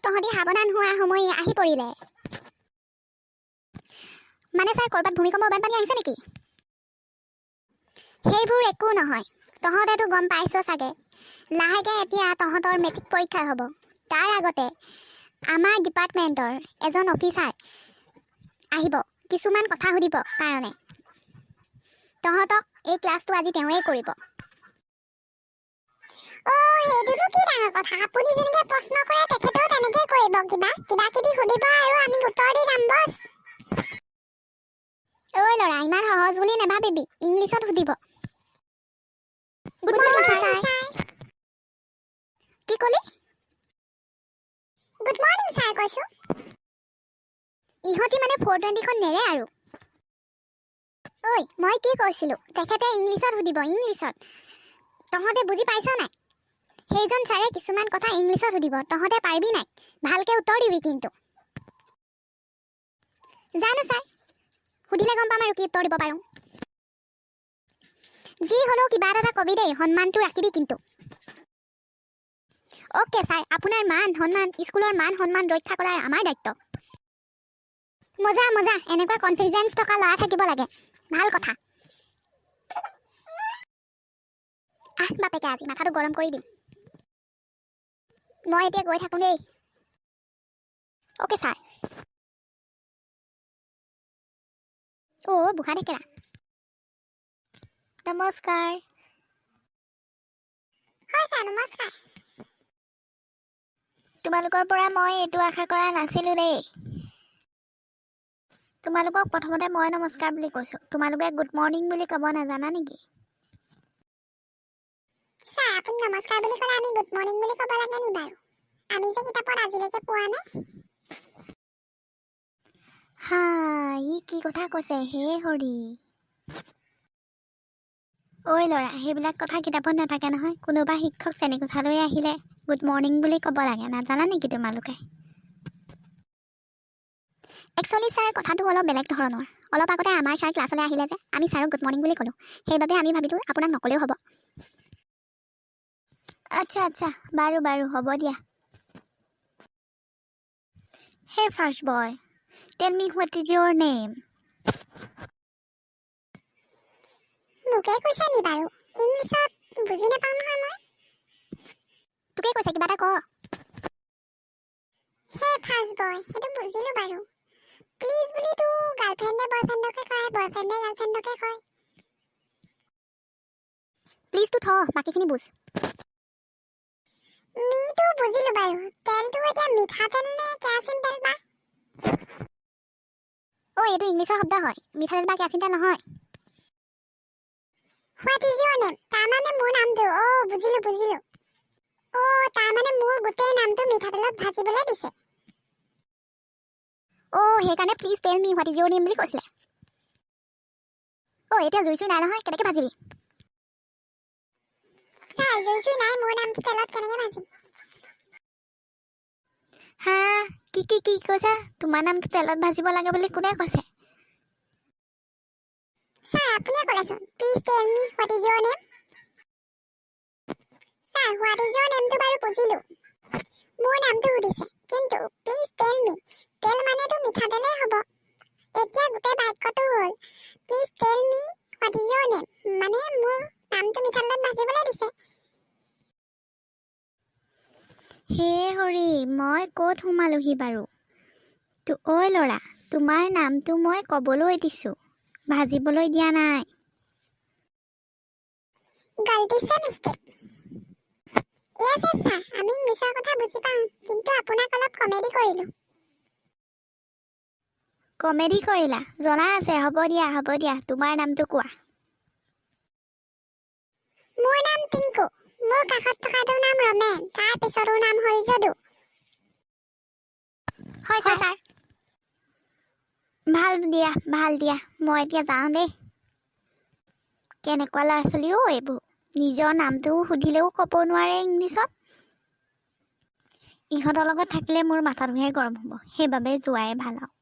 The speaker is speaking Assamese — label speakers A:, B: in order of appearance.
A: তহঁতি সাৱধান হোৱা সময় আহি পৰিলে। মানে ছাৰ, ক'ৰবাত ভূমিকম্প, বানপানী আহিছে নেকি? সেইবোৰ একো নহয়। তহঁতেতো গম পাইছ চাগে, লাহেকৈ এতিয়া তহঁতৰ মেট্ৰিক পৰীক্ষা হ'ব। তাৰ আগতে আমাৰ ডিপাৰ্টমেণ্টৰ এজন অফিচাৰ আহিব কিছুমান কথা সুধিব কাৰণে। তহঁতক এই ক্লাছটো আজি তেওঁৱেই কৰিব। অ', সেইটোনো কি ডাঙৰ কথা? আপুনি যেনেকৈ প্ৰশ্ন কৰে, তেখেতেও তেনেকৈ কৰিব। কিবা কিবা কিবি সুধিব আৰু আমি উত্তৰ দি যাম, বছ। ঐ ল'ৰা, ইমান সহজ বুলি নাভাবিবি। ইংলিছত সুধিব। Good morning, sir. কি ক'লি? গুড মৰ্ণিং ছাৰ কৈছোঁ। ইহঁতি মানে 420খন নেৰে আৰু। ঐ, মই কি কৈছিলোঁ? তেখেতে ইংলিছত সুধিব, ইংলিছত। তহঁতে বুজি পাইছ নাই? সেইজন ছাৰে কিছুমান কথা ইংলিছত সুধিব। তহঁতে পাৰিবি নাই? ভালকে উত্তৰ দিবি কিন্তু। জানো ছাৰ, সুধিলে গম পাম আৰু কি উত্তৰ দিব পাৰোঁ। যি হ'লেও কিবা এটা কবি দেই, সন্মানটো ৰাখিবি কিন্তু। অ'কে ছাৰ, আপোনাৰ মান সন্মান, স্কুলৰ মান সন্মান ৰক্ষা কৰাৰ আমাৰ দায়িত্ব। মজা মজা, এনেকুৱা কনফিডেঞ্চ থকা ল'ৰা থাকিব লাগে। ভাল কথা। আহ বাপেকে, আজি মাথাটো গৰম কৰি দিম। মই এতিয়া গৈ থাকোঁ দেই। Okay sir. অ' বুঢ়া ঢেকেৰা।
B: নমস্কাৰ।
A: হয় ছাৰ, নমস্কাৰ।
B: তোমালোকৰ পৰা মই এইটো আশা কৰা নাছিলোঁ দেই। তোমালোকক প্ৰথমতে মই নমস্কাৰ বুলি কৈছোঁ, তোমালোকে গুড মৰ্ণিং বুলি ক'ব নাজানা নেকি?
A: ছাৰ, আপুনি নমস্কাৰ বুলি ক'লে আমি গুড মৰ্ণিং বুলি ক'ব লাগে নি বাৰু? আমি যে কিতাপত আজিলৈকে পোৱা নাই।
B: হা, ই কি কথা কৈছে হে হৰি! ঐ ল'ৰা, সেইবিলাক কথা কিতাপত নাথাকে নহয়। কোনোবা শিক্ষক শ্ৰেণীকোঠালৈ আহিলে গুড মৰ্ণিং বুলি ক'ব লাগে, নাজানা নেকি তোমালোকে?
A: একচুৱেলি ছাৰ, কথাটো অলপ বেলেগ ধৰণৰ। অলপ আগতে আমাৰ ছাৰ ক্লাছলৈ আহিলে যে, আমি ছাৰক গুড মৰ্ণিং বুলি ক'লোঁ। সেইবাবে আমি ভাবিলোঁ আপোনাক নক'লেও হ'ব।
B: আচ্ছা আচ্ছা, বাৰু বাৰু, হ'ব দিয়া। Hey first boy, tell me, what is your name?
A: মোকে কৈছে নি বাৰু? ইংলিছত বুজি নাপাওঁ নহয় মই। তোকে কৈছে, কিবা এটা ক। হে ফাৰ্ষ্ট বয়, সেইটো বুজিলোঁ বাৰু। প্লিজ বুলিতো গাৰ্লফ্ৰেণ্ডে বয়ফ্ৰেণ্ডকে কয়, বয়ফ্ৰেণ্ডে গাৰ্লফ্ৰেণ্ডকে কয়। প্লিজটো থ, বাকীখিনি বুজ। মিটো বুজিলোঁ বাৰু। তেলটো এতিয়া মিঠাতেল নে কেৰাচিন তেল বা? অ', এইটো ইংলিছৰ শব্দ হয়, মিঠাতেল বা কেৰাচিন তেল নহয়। What is your name? তাৰমানে মোৰ নামটো। অ', বুজিলোঁ বুজিলোঁ। অ', তাৰমানে মোৰ গোটেই নামটো মিঠাতেলত ভাজিবলৈ দিছে। অ', সেইকাৰণে "Please tell me, what is your name?" বুলি কৈছিলে। অ', এতিয়া জুই চুই নাই নহয়, কেনেকৈ ভাজিবি? ছাৰ, জুই চুই নাই, মোৰ নামটো তেলত কেনেকৈ ভাজিম?
B: হা, কি কি কি কৈছা? তোমাৰ নামটো তেলত ভাজিব লাগে বুলি কোনে কৈছে?
A: ছাৰ, আপুনিয়ে ক'লেচোন, "Please tell me, what is your name?" Sir, what is your নেমটো বাৰু বুজিলোঁ, মোৰ নামটো সুধিছে। কিন্তু প্লিজ টেল মি, তেল মানেতো মিঠাতেলেই হ'ব। এতিয়া গোটেই বাক্যটো হ'ল "Please tell me, what is your name?" মানে মোৰ নামটো মিঠাতেলত ভাজিবলৈ দিছে।
B: হে হৰি, মই ক'ত সোমালোহি বাৰু? তো ঐ ল'ৰা, তোমাৰ নামটো মই ক'বলৈ দিছোঁ, ভাজিবলৈ দিয়া নাই।
A: गलती से মিষ্টেক। য়েছ য়েছ ছাৰ, আমি ইংলিছৰ কথা বুজি পাওঁ, কিন্তু আপোনাক অলপ কমেডি কৰিলোঁ।
B: কমেডি কৰিলা, জনা আছে। হ'ব দিয়া, হ'ব দিয়া। তোমাৰ নামটো কোৱা।
A: মোৰ নাম টিংকু। মোৰ কাষত থকাটোৰ নাম ৰমেন, তাৰ পিছৰটোৰ নাম হ'ল যদু। হয় ছাৰ। ছাৰ।
B: ভাল দিয়া, ভাল দিয়া। মই এতিয়া যাওঁ দেই। কেনেকুৱা ল'ৰা ছোৱালী অ' এইবোৰ, নিজৰ নামটো সুধিলেও ক'ব নোৱাৰে ইংলিছত। ইহঁতৰ লগত থাকিলে মোৰ মাথাটোহে গৰম হ'ব, সেইবাবে যোৱাই ভাল আৰু।